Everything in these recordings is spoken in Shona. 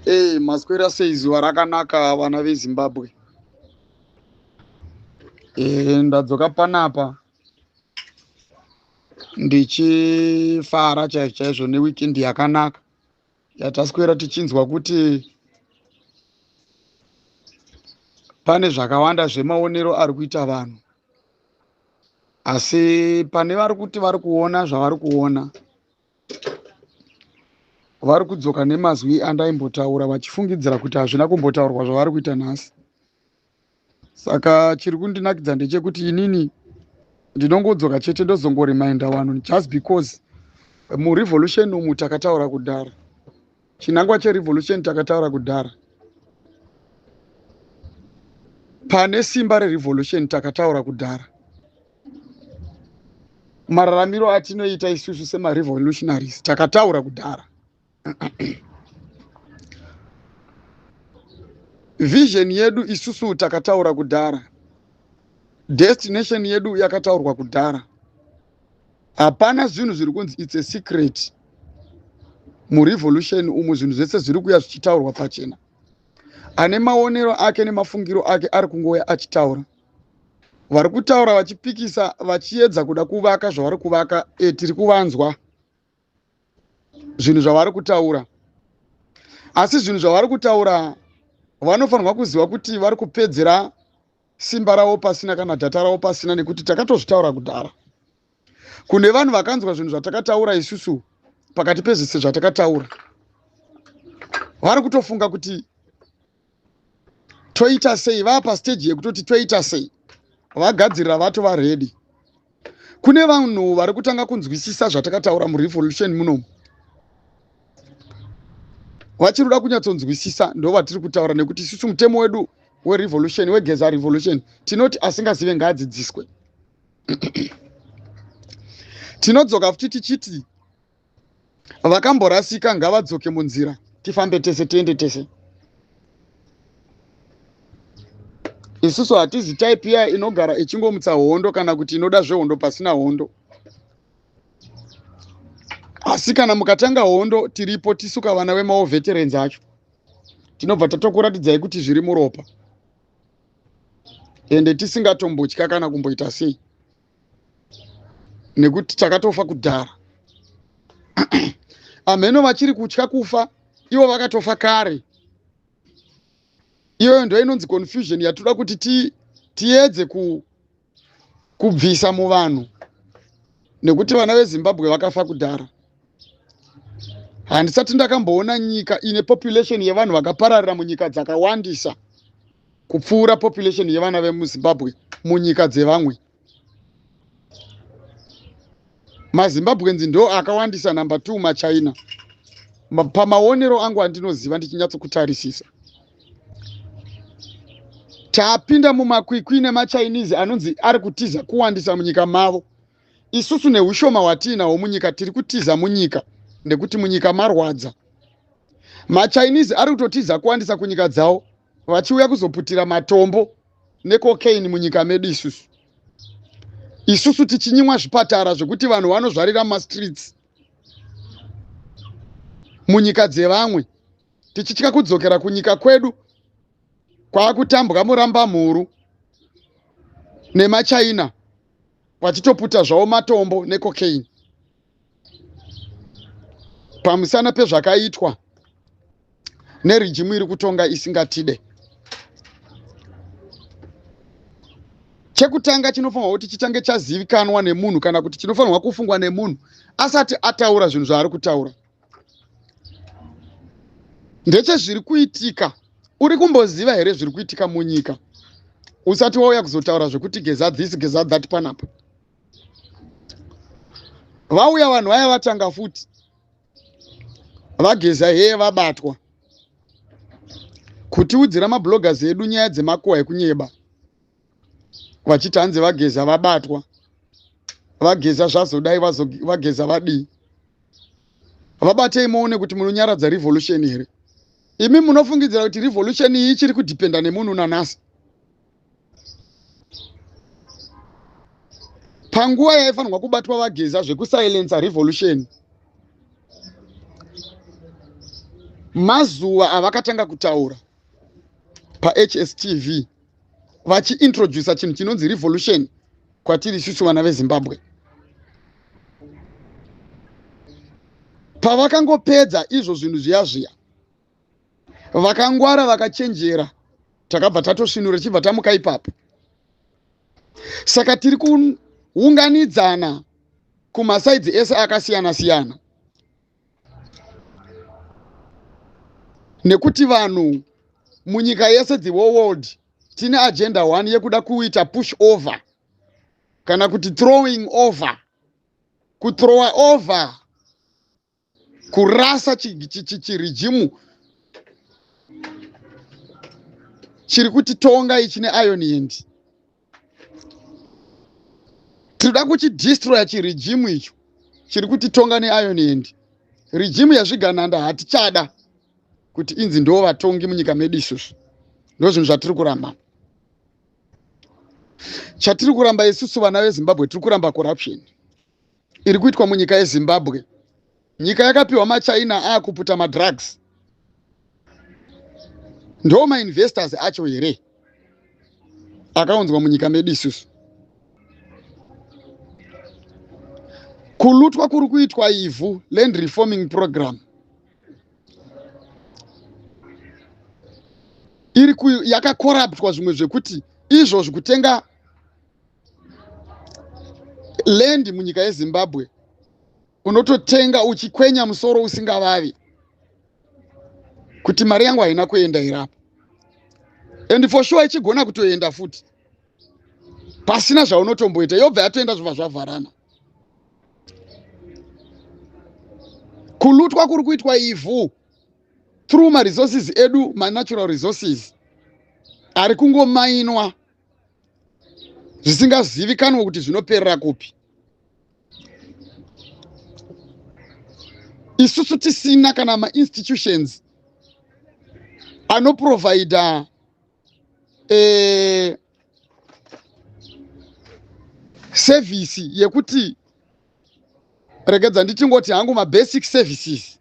Hey, maswera sei zuva rakanaka vana veZimbabwe. E, ndadzoka panapa ndichifara chaizvo chaizvo neweekend yakanaka yataswera tichinzwa kuti pane zvakawanda zvemaonero ari kuita vanhu asi pane vari kuti vari kuona zvavari kuona vari kudzoka nemazwi andaimbotaura vachifungidzira kuti hazvina kumbotaurwa zvavari kuita nhasi saka chiri kundinakidza ndechekuti inini ndinongodzoka chete ndozongoriminda vanhu just because murevolution umu takataura kudhara chinangwa cherevolution takataura kudhara pane simba rerevolution takataura kudhara mararamiro atinoita isusu semarevolutionaries takataura kudhara vision yedu isusu takataura kudhara destination yedu yakataurwa kudhara hapana zvinhu zviri kunzi its a secret murevolution umu zvinhu zvese zviri kuya zvichitaurwa pachena ane maonero ake nemafungiro ake ari kungouya achitaura vari kutaura vachipikisa vachiedza kuda kuvaka zvavari kuvaka e, tiri kuvanzwa zvinhu zvavari kutaura asi zvinhu zvavari kutaura vanofanirwa kuziva kuti vari kupedzera simba ravo pasina kana dhata ravo pasina nekuti takatozvitaura kudhara kune vanhu vakanzwa zvinhu zvatakataura isusu pakati pezvese zvatakataura vari kutofunga kuti toita sei vaa pasteji yekutoti toita sei vagadzirira vatova ready kune vanhu vari kutanga kunzwisisa zvatakataura murevolution munomu vachiri kuda kunyatsonzwisisa ndo vatiri kutaura nekuti isusu mutemo wedu werevolution wegeza revolution tinoti asingazive ngaadzidziswe tinodzoka futi tichiti vakamborasika ngavadzoke munzira tifambe tese tiende tese isusu hatizi type iya inogara ichingomutsa hondo kana kuti inoda zvehondo pasina hondo asi kana mukatanga hondo tiripo tisuka vana vemawo veterans acho tinobva tatokuratidzai kuti zviri muropa ende tisingatombotya kana kumboita sei nekuti takatofa kudhara amheno vachiri kutya kufa ivo vakatofa kare iyoyo ndo inonzi confusion yatoda kuti ti, tiedze ku, kubvisa muvanhu nekuti vana vezimbabwe vakafa kudhara handisati ndakamboona nyika ine population yevanhu vakapararira munyika dzakawandisa kupfuura population yevana vemuzimbabwe munyika dzevamwe mazimbabweans ndo akawandisa number 2 machina pamaonero angu andinoziva ndichinyatsokutarisisa tapinda mumakwikwi nemachinese anonzi ari kutiza kuwandisa munyika mavo isusu neushoma hwatiinahwo munyika tiri kutiza munyika nekuti munyika marwadza machinese ari kutotiza kuwandisa kunyika dzavo vachiuya kuzoputira matombo necocaine munyika medu isusu isusu tichinyimwa zvipatara zvekuti vanhu vanozvarira mumastreets munyika dzevamwe tichitya kudzokera kunyika kwedu kwaakutambwa murambamhuru nemachina vachitoputa zvavo matombo necocaine pamusana pezvakaitwa nerijimu iri kutonga isingatide chekutanga chinofanirwa kuti chitange chazivikanwa nemunhu kana kuti chinofanirwa kufungwa nemunhu asati ataura zvinhu zvaari kutaura ndechezviri kuitika uri kumboziva here zviri kuitika munyika usati wauya kuzotaura zvekuti geza this geza that panapa vauya vanhu vaya vatanga futi vageza heye vabatwa kutiudzira mabloggers edu nyaya dzemakuhwa ekunyeba vachiti hanzi vageza vabatwa vageza zvazodai vageza vadii vabatei muone kuti munonyaradza revolution here imi munofungidzira kuti revolution iyi ichiri kudhipenda nemunhu nanhasi panguva yaifanirwa kubatwa vageza zvekusilensa revolution Mazuva avakatanga kutaura paHSTV vachiintrodusa chinhu chinonzi revolution kwatiri isusu vana veZimbabwe. Pavakangopedza izvo zvinhu zviya zviya, vakangwara vakachenjera, takabva tatosvinura tichibva tamuka ipapo. Saka tiri kuunganidzana kumasaidzi ese akasiyana siyana nekuti vanhu munyika yese the whole world tine agenda one yekuda kuita push over kana kuti throwing over, kuthrowa over, kurasa chiregimu chiri kutitonga ichi neiron hand. Tinoda kuchidestroya chiregimu icho chiri kutitonga neiron hand. Regimu yazvigananda hatichada kuti inzi ndo vatongi munyika medu isusu. Ndo zvinhu zvatiri kuramba. Chatiri kuramba isusu vana veZimbabwe, tiri kuramba corruption iri kuitwa munyika yeZimbabwe. Nyika yakapiwa maChina akuputa madrugs, ndo mainvestors acho here akaunzwa munyika medu isusu? Kulutwa kuri kuitwa ivhu, land reforming program iri yakakoraptwa zvimwe zvekuti izvozvi kutenga land munyika yeZimbabwe unototenga uchikwenya musoro usingavavi kuti mari yangu haina kuenda here apa, and for sure ichigona kutoenda futi pasina zvaunotomboita, yobva yatoenda zvobva zvavharana. Kulutwa kuri kuitwa ivhu through maresources edu, manatural resources ari kungomainwa zvisingazivikanwe kuti zvinoperera kupi, isusu tisina kana mainstitutions anoprovhaida service yekuti, regedza ndichingoti hangu, mabasic services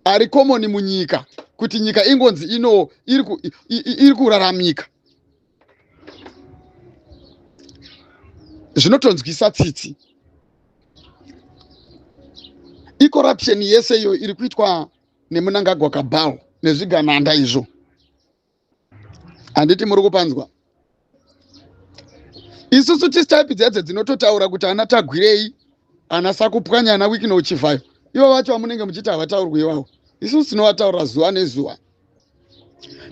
ari common munyika kuti nyika ingonzi ino iri kuraramika. Zvinotonzwisa tsitsi. Icorruption yese iyo iri kuitwa neMunangagwa kabhao nezvigananda izvo. Handiti muri kupanzwa? Isusu tisi type dzedze dzinototaura kuti ana Tagwirei, ana Sakupwanya, ana Wikino Chivhayo, ivo vacho vamunenge muchiti havataurwi ivavo, isusu tinovataura zuva nezuva.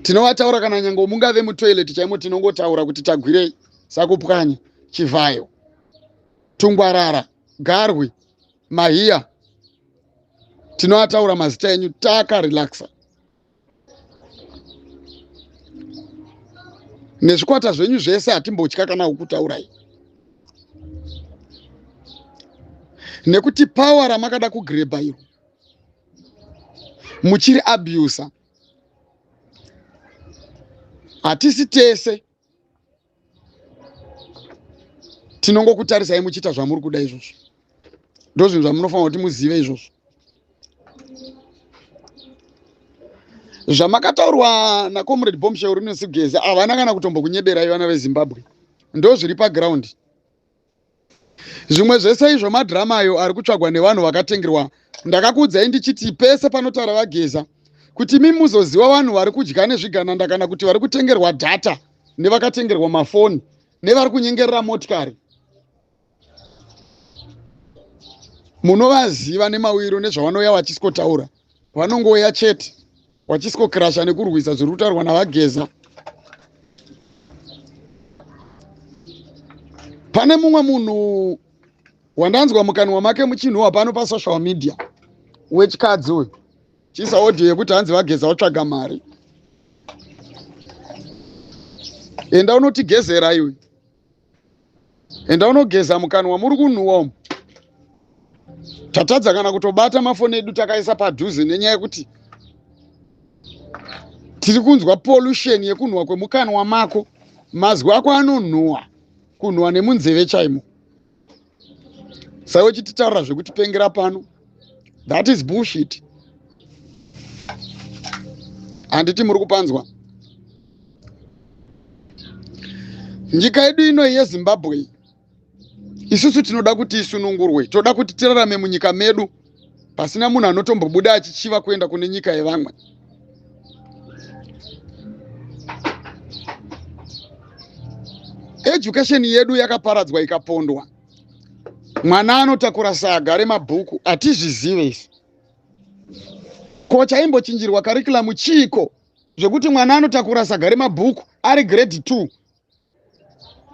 Tinovataura kana nyange mungave mutoilet chaimo, tinongotaura kuti Tagwirei, Sakupwanya, Chivhayo, Tungwarara, Garwi, Mahiya, tinovataura mazita enyu takarelaxa nezvikwata zvenyu zvese. Hatimbotya kana kukutaurai nekuti power ramakada kugrebha iro muchiri abusa. Hatisi tese tinongokutarisai muchiita zvamuri kuda izvozvo. Ndo zvinhu zvamunofanira kuti muzive izvozvo. Zvamakataurwa naComrade Bombshell Rinosugeza, havana kana kutombokunyeberai vana veZimbabwe. Ndo zviri paground. Zvimwe zvese izvo madhirama ayo ari kutsvagwa nevanhu vakatengerwa. Ndakakuudzai ndichiti pese panotaura vaGeza kuti mi muzoziva vanhu vari kudya nezvigananda kana kuti vari kutengerwa data nevakatengerwa mafoni nevari kunyengerera motikari, munovaziva nemawiro nezvavanouya vachisikotaura. Vanongouya chete vachisikokrasha nekurwisa zviri kutaurwa navaGeza. Pane mumwe munhu wandanzwa mukanwa make muchinhuwa pano pasocial media, wechikadzi uyu, chiisa audio yekuti hanzi vaGeza vatsvaga mari. Enda unotigezera iwe, enda unogeza mukanwa muri kunhuwa umu. Tatadza kana kutobata mafoni edu takaisa padhuze nenyaya yekuti tiri kunzwa pollution yekunhuwa kwemukanwa mako. Mazwi ako anonhuwa, kunhuwa nemunzeve chaimo. Saiwe chititaurira zvekutipengera pano, that is bullshit. Handiti muri kupanzwa? Nyika yedu ino yeZimbabwe, isusu tinoda kuti isunungurwe, toda kuti tirarame munyika medu pasina munhu anotombobuda achichiva kuenda kune nyika yevamwe. Education yedu yakaparadzwa ikapondwa. Mwana anotakura saga remabhuku, hatizvizive isu. Ko chaimbochinjirwa curriculum chiiko zvekuti mwana anotakura saga remabhuku ari grade 2,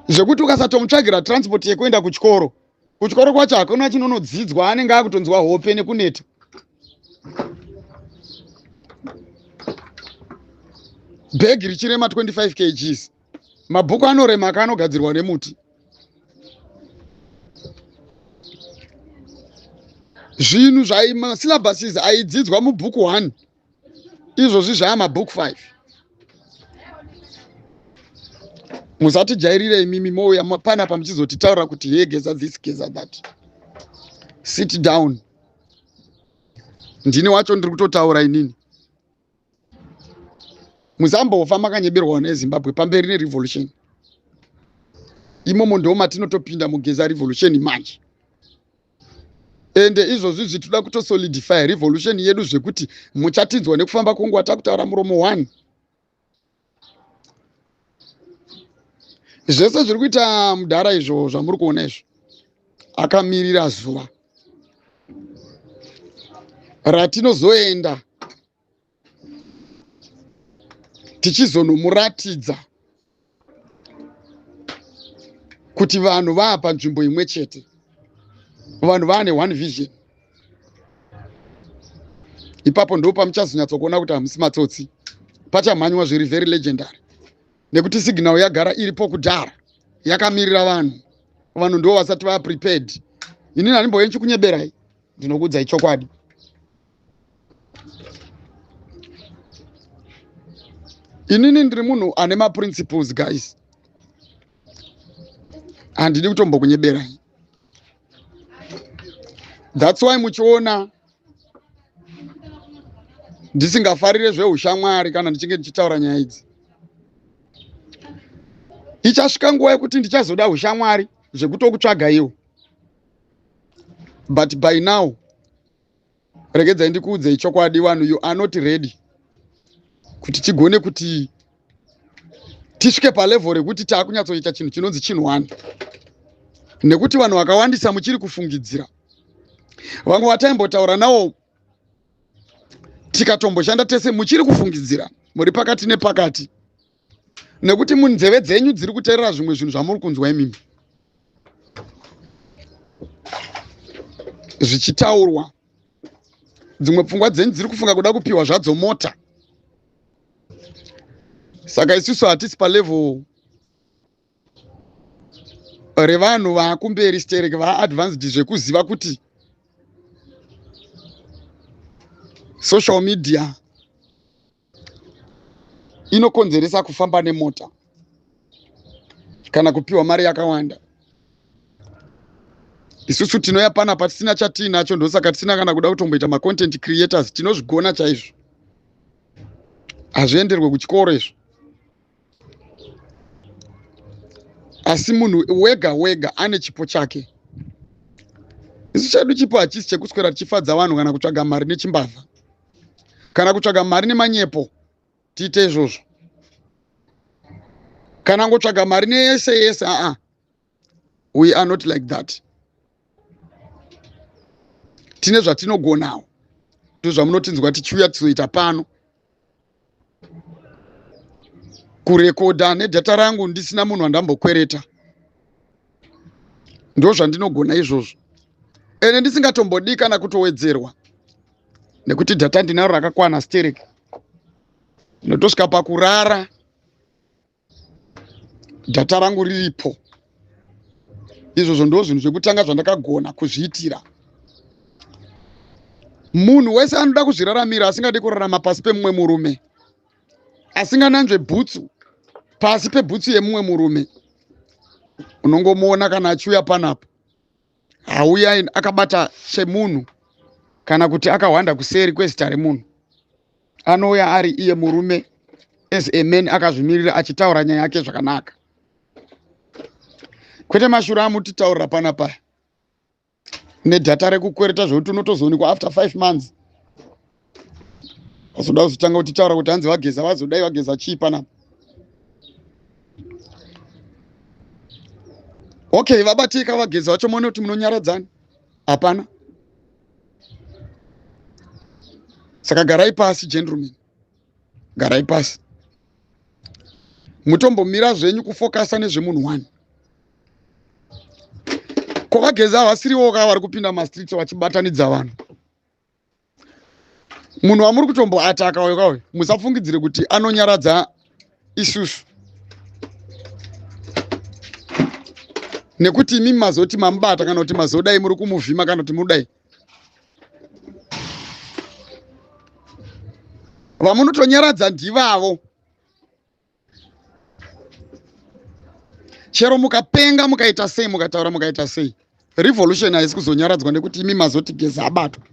zvekuti ukasatomutsvagira transport yekuenda kuchikoro, kuchikoro kwacho hakuna chinonodzidzwa, anenge akutonzwa hope nekuneta. Bhegi richirema 25 kgs, mabhuku anorema akaanogadzirwa nemuti. Zvinhu zvaimasyllabuses aidzidzwa mubhuku 1 izvozvi zvaa mabhuku 5. Musatijairire imimi, mouya panapa muchizotitaura kuti he Geza this, Geza that. Sit down, ndini wacho ndiri kutotaura inini. Musambofa makanyeberwa neZimbabwe. Pamberi nerevolution. Imomo ndo matinotopinda muGeza revolution manje. Ende izvozvi zvitoda kutosolidify revolution yedu zvekuti muchatinzwa nekufamba kwenguva takutaura muromo one. Zvese zviri kuita mudhara izvo zvamuri kuona izvo, akamirira zuva ratinozoenda tichizonomuratidza kuti vanhu vaa panzvimbo imwe chete, vanhu vaane one vision. Ipapo ndo pamuchazonyatsokuona kuti hamusi matsotsi. Pachamhanywa zviri very legendary, nekuti signal yagara iripo kudhara, yakamirira vanhu. Vanhu ndo vasati va prepared. Inini handimbouye ndichikunyeberai, ndinokuudzai chokwadi. Inini ndiri munhu ane maprinciples, guys, handidi kutombokunyeberai. That's why muchiona ndisingafarire zveushamwari kana ndichinge ndichitaura nyaya idzi. Ichasvika nguva yekuti ndichazoda ushamwari zvekutokutsvaga iwo, but by now regedzai ndikuudzei chokwadi. Vanhu, you are not ready kuti tigone kuti tisvike palevel rekuti taakunyatsoita chinhu chinonzi chinhu one, nekuti vanhu vakawandisa muchiri kufungidzira. Vamwe vataimbotaura navo tikatomboshanda tese, muchiri kufungidzira, muri pakati nepakati, nekuti munzeve dzenyu dziri kuteerera zvimwe zvinhu zvamuri kunzwa imimi zvichitaurwa. Dzimwe pfungwa dzenyu dziri kufunga kuda kupiwa zvadzo mota. Saka isusu hatisi palevel revanhu vaakumberi sterek, vaadvanced zvekuziva kuti social media inokonzeresa kufamba nemota kana kupiwa mari yakawanda. Isusu tinoya panapa tisina chatiinacho, ndosaka tisina kana kuda kutomboita macontent creators. Tinozvigona chaizvo, hazvienderwe kuchikoro izvo. Asi munhu wega wega ane chipo chake. Isu chedu chipo hachisi chekuswera tichifadza vanhu kana kutsvaga mari nechimbavha kana kutsvaga mari nemanyepo. Tiite izvozvo kana ngotsvaga mari neyese yese, aa, we are not like that. Tine zvatinogonawo, ndozvamunotinzwa tichiuya tizoita pano, kurekodha nedhata rangu ndisina munhu wandambokwereta. Ndo zvandinogona izvozvo, ende ndisingatombodi kana kutowedzerwa, nekuti dhata ndinaro rakakwana sterek. Ndinotosvika pakurara dhata rangu riripo. Izvozvo ndo zvinhu zvekutanga zvandakagona kuzviitira. Munhu wese anoda kuzviraramira, asingadi kurarama pasi pemumwe murume, asingananzve bhutsu pasi pebhutsu yemumwe murume, unongomuona kana achiuya panapa, hauya akabata chemunhu kana kuti akahwanda kuseri kwezita remunhu. Anouya ari iye murume as a man akazvimirira achitaura nyaya yake zvakanaka, kwete mashura amutitaurira panapa nedhata rekukwereta zvekuti unotozoonekwa after 5 months. Vazoda kuzotanga kutitaura kuti hanzi vageza vazodai, vageza chii panapa? Okay, vabatika vageza vacho, muone kuti munonyaradzani. Hapana. Saka garai pasi gentlemen, garai pasi, mutombomira zvenyu kufokasa nezvemunhu one. Ko vageza havasiriwo ka vari kupinda mastreets vachibatanidza vanhu? Munhu wamuri kutomboataka uyo kauyo, musafungidzire kuti anonyaradza isusu nekuti imi mazoti mamubata kana kuti mazodai muri kumuvhima kana kuti mudai. Vamunotonyaradza ndivavo. Chero mukapenga mukaita sei, mukataura mukaita sei, revolution haisi kuzonyaradzwa nekuti imi mazoti Geza abatwa.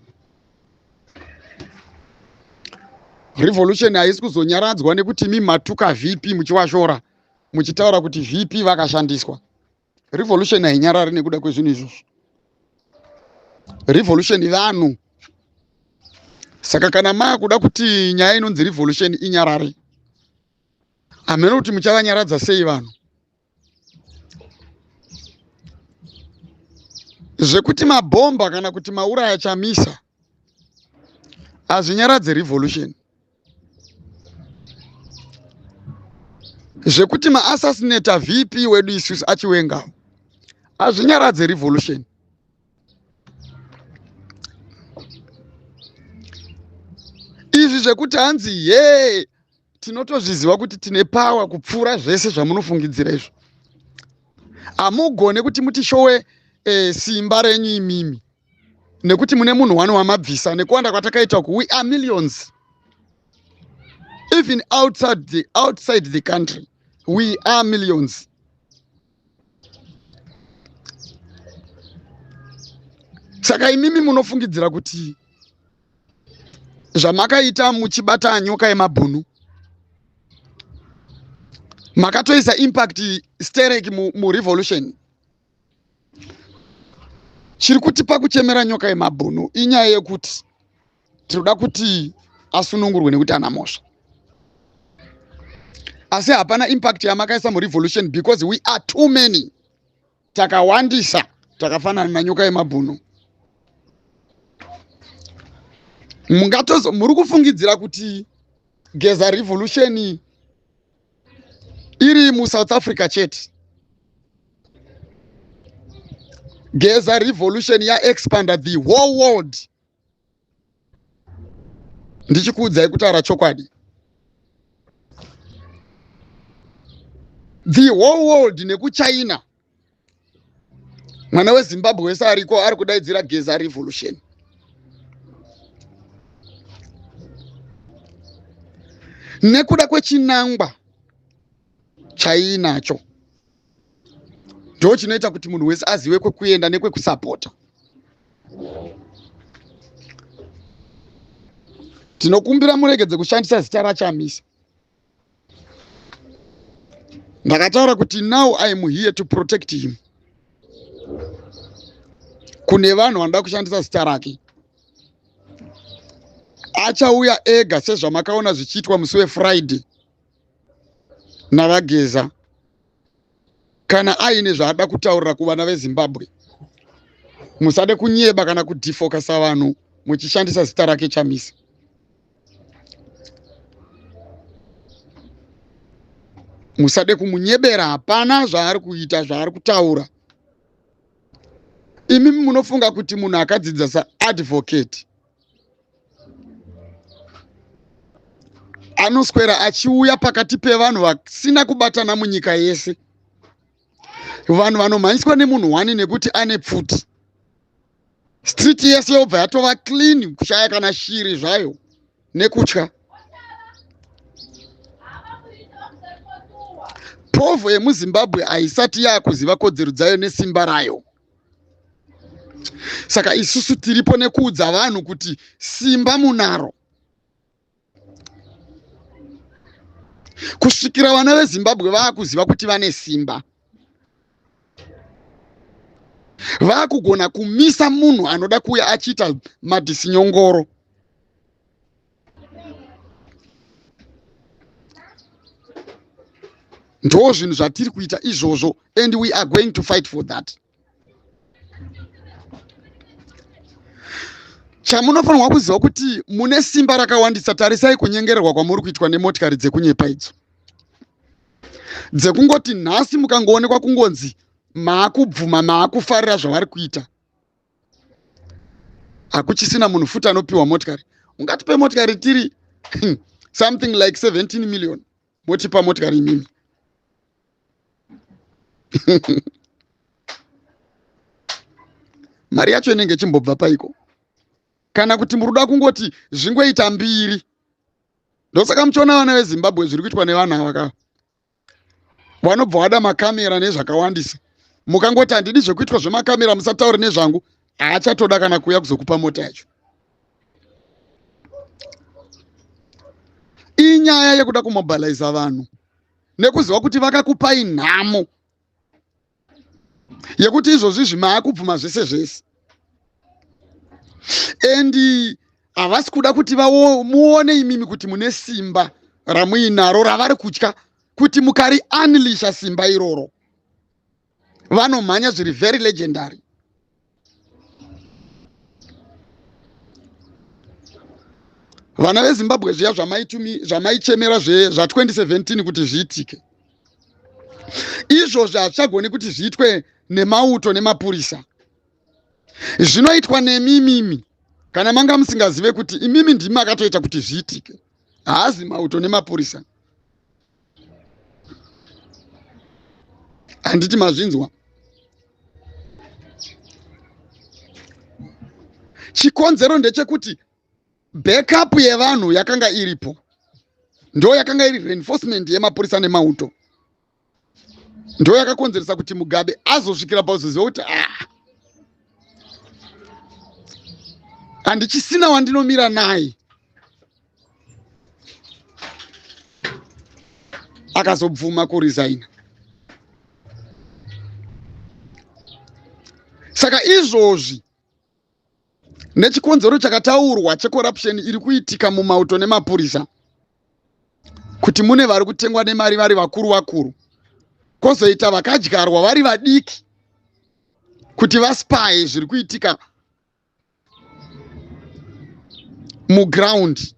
Revolution haisi kuzonyaradzwa nekuti imi matuka VP muchiwashora, muchitaura kuti VP vakashandiswa. Revolution hainyarari nekuda kwezvinhu izvozvo. Revolution vanhu. Saka kana maakuda kuti nyaya inonzi revolution inyarare, hameno kuti muchavanyaradza sei vanhu. Zvekuti mabhomba kana kuti mauraya Chamisa hazvinyaradze revolution. Zvekuti maassassinata VP wedu isusu achiwengawo hazvinyaradze revolution. Izvi zvekuti hanzi ye, tinotozviziva kuti tine power kupfuura zvese zvamunofungidzira izvo. Hamugone kuti mutishowe simba renyu imimi, nekuti mune munhu wani wamabvisa. Nekuwanda kwatakaita uku, we are millions. Even outside the country we are millions. Saka imimi munofungidzira kuti zvamakaita muchibata nyoka yemabhunu makatoisa impact sterek murevolution. Chiri kutipa kuchemera nyoka yemabhunu inyaya yekuti tinoda kuti asunungurwe nekuti ana mhosva, asi hapana impact yamakaisa murevolution because we are too many. Takawandisa, takafanana nanyoka yemabhunu. Mungatozo muri kufungidzira kuti Geza revolution iri muSouth Africa chete. Geza revolution yaexpanda the whole world. Ndichikuudzai kutaura chokwadi, the whole world, nekuChina, mwana weZimbabwe wese ariko ari kudaidzira Geza revolution. Nekuda kwechinangwa chaiinacho, ndo chinoita kuti munhu wese azive kwekuenda nekwekusapota. Tinokumbira muregedze kushandisa zita raChamisa. Ndakataura kuti now I am here to protect him kune vanhu vanoda kushandisa zita rake. Achauya ega sezvamakaona zvichiitwa musi weFriday navaGeza. Kana aine zvaada kutaurira kuvana veZimbabwe, musade kunyeba kana kudhifokasa vanhu muchishandisa zita rake Chamisa. Musade kumunyebera, hapana zvaari kuita, zvaari kutaura. Imi munofunga kuti munhu akadzidza saadvocate anoswera achiuya pakati pevanhu vasina kubatana munyika yese, vanhu vanomhanyiswa nemunhu wani nekuti ane pfuti, street yese yobva yatova clean, kushaya kana shiri zvayo nekutya? Povho yemuZimbabwe haisati yaakuziva kodzero dzayo nesimba rayo. Saka isusu tiripo nekuudza vanhu kuti simba munaro. Kusvikira vana veZimbabwe vaakuziva kuti vane simba, vaakugona kumisa munhu anoda kuuya achiita madhisinyongoro. Ndo zvinhu zvatiri kuita izvozvo, and we are going to fight for that. Chamunofanirwa kuziva kuti mune simba rakawandisa. Tarisai kunyengererwa kwamuri kuitwa nemotikari dzekunyepa idzo, dzekungoti nhasi mukangoonekwa kungonzi maakubvuma, maakufarira zvavari kuita, hakuchisina munhu futi anopiwa motikari. Ungatipe motikari tiri something like 17 million, motipa motikari imimi? Mari yacho inenge ichimbobva paiko? Kana kuti muri kuda kungoti zvingoita mbiri? Ndosaka muchiona vana veZimbabwe, zviri kuitwa nevanhu ava ka, vanobva vada makamera nezvakawandisa. Mukangoti handidi zvekuitwa zvemakamera, musataure nezvangu, haachatoda kana kuuya kuzokupa mota yacho. Inyaya yekuda kumobiliza vanhu nekuziva kuti vakakupai nhamo yekuti izvozvi zvimaakubvuma zvese zvese, and havasi kuda kuti muone imimi kuti mune simba ramuinaro, ravari kutya kuti mukari unleasha simba iroro, vanomhanya zviri very legendary. Vana veZimbabwe, zviya zvamaichemera zva2017 kuti zviitike, izvozvi hazvichagoni kuti zviitwe nemauto nemapurisa. Zvinoitwa nemimimi. Kana manga musingazive kuti imimi ndimi makatoita kuti zviitike, haazi mauto nemapurisa. Handiti mazvinzwa? Chikonzero ndechekuti backup yevanhu yakanga iripo, ndo yakanga iri reinforcement yemapurisa nemauto, ndo yakakonzeresa kuti Mugabe azosvikira pakuzoziva kuti, ah, handichisina wandinomira naye. Akazobvuma kuresigna. Saka izvozvi, nechikonzero chakataurwa checorruption iri kuitika mumauto nemapurisa, kuti mune vari kutengwa nemari vari vakuru vakuru, kwozoita vakadyarwa vari vadiki kuti vaspaye zviri kuitika muground,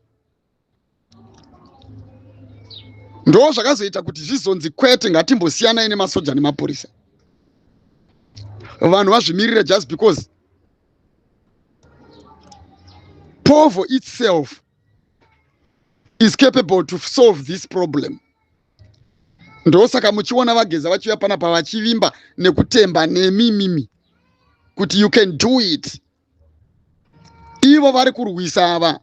ndo zvakazoita kuti zvizonzi kwete, ngatimbosiyanai nemasoja nemapurisa, vanhu vazvimirire, just because povo itself is capable to solve this problem. Ndosaka muchiona vaGeza vachiuya panapa vachivimba nekutemba nemimimi kuti you can do it. Ivo vari kurwisa ava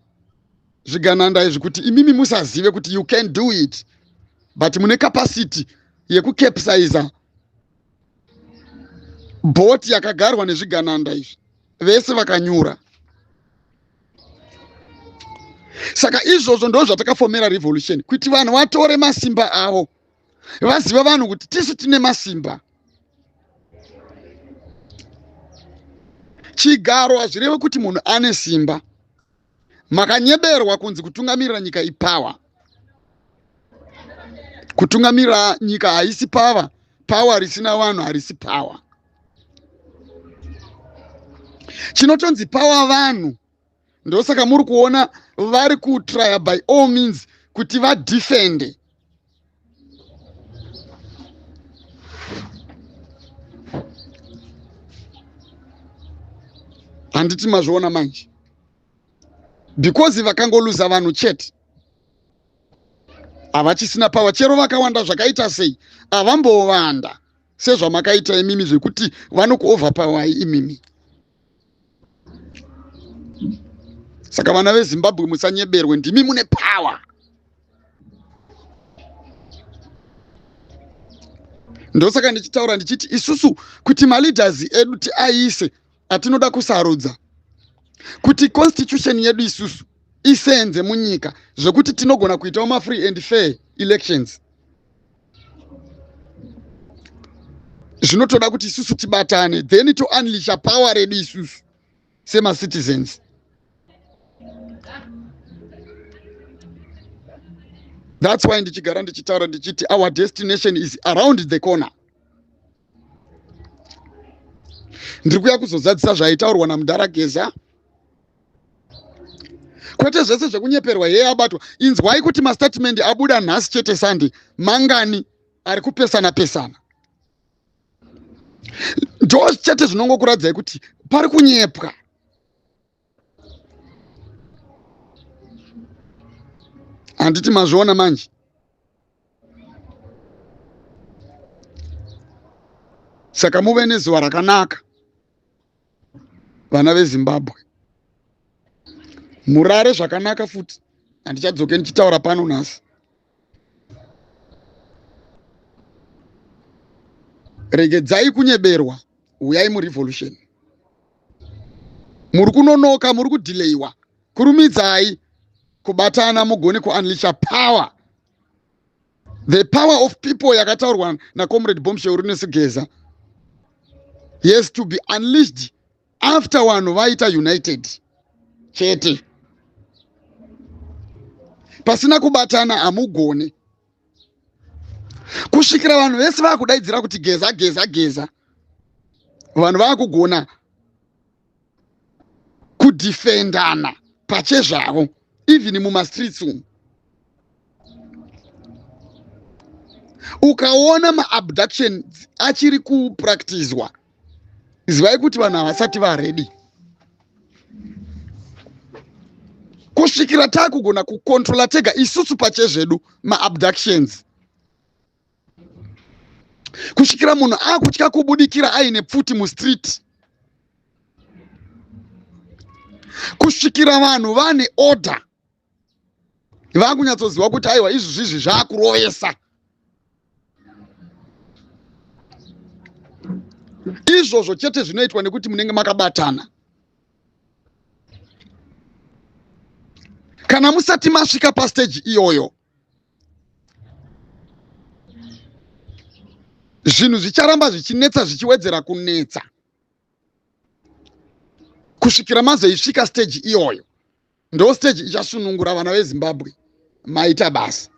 zvigananda izvi kuti imimi musazive kuti you can do it, but mune capacity yekucapsiza bhoti yakagarwa nezvigananda izvi vese vakanyura. Saka izvozvo ndo zvatakafomera revolution, kuti vanhu vatore masimba avo, vaziva vanhu kuti tisu tine masimba. Chigaro hazvireve kuti munhu ane simba. Makanyeberwa kunzi kutungamirira nyika ipower. Kutungamirira nyika haisi power. Power risina vanhu harisi power. Chinotonzi power vanhu. Ndosaka muri kuona vari kutrya by all means kuti vadefende. Handiti mazviona manje? Because vakangoluza vanhu chete, havachisina power, chero vakawanda zvakaita sei. Havambowanda sezvamakaita imimi zvekuti vanokuoverpowai imimi. Saka vana veZimbabwe, musanyeberwe, ndimi mune power. Ndosaka ndichitaura ndichiti isusu kuti maleaders edu tiaise atinoda kusarudza, kuti constitution yedu isusu isenze munyika, zvekuti tinogona kuitawo mafree and fair. elections. Zvinotoda kuti isusu tibatane, then to unleasha power redu isusu semacitizens. That's why ndichigara ndichitaura ndichiti our destination is around the corner. Ndiri kuya kuzozadzisa zvaitaurwa namudhara Geza, kwete zvese zvekunyeperwa. Yeye abatwa. Inzwai kuti mastatement abuda nhasi chete, Sunday, mangani ari kupesana pesana. Ndo chete zvinongokuradzai kuti pari kunyepwa. Handiti mazviona manje? Saka muve nezuva rakanaka, vana veZimbabwe. Murare zvakanaka futi. Handichadzoke ndichitaura pano nhasi. Regedzai kunyeberwa, uyai murevolution. Muri kunonoka, muri kudhileyiwa. Kurumidzai kubatana mugone kuunleasha power, the power of people yakataurwa naComrade Bombshell Rinesigeza has to be unleashed after vanhu vaita united chete. Pasina kubatana hamugone, kusvikira vanhu vese vaakudaidzira kuti Geza, Geza, Geza. Vanhu vaakugona kudhifendana pachezvavo, even mumastreets umu. Ukaona maabduction achiri kupractizwa, zivai kuti vanhu havasati vaready. Kusvikira taakugona kucontrola tega isusu pachezvedu maabductions, kusvikira munhu akutya kubudikira aine pfuti mustreet, kusvikira vanhu vane order, vakunyatsoziva kuti aiwa, izvi zvizvi zvaakurovesa. Izvozvo chete zvinoitwa nekuti munenge makabatana. Kana musati masvika pastage iyoyo, zvinhu zvicharamba zvichinetsa, zvichiwedzera kunetsa, kusvikira mazoisvika stage iyoyo. Ndo stage ichasunungura vana veZimbabwe. Maita basa.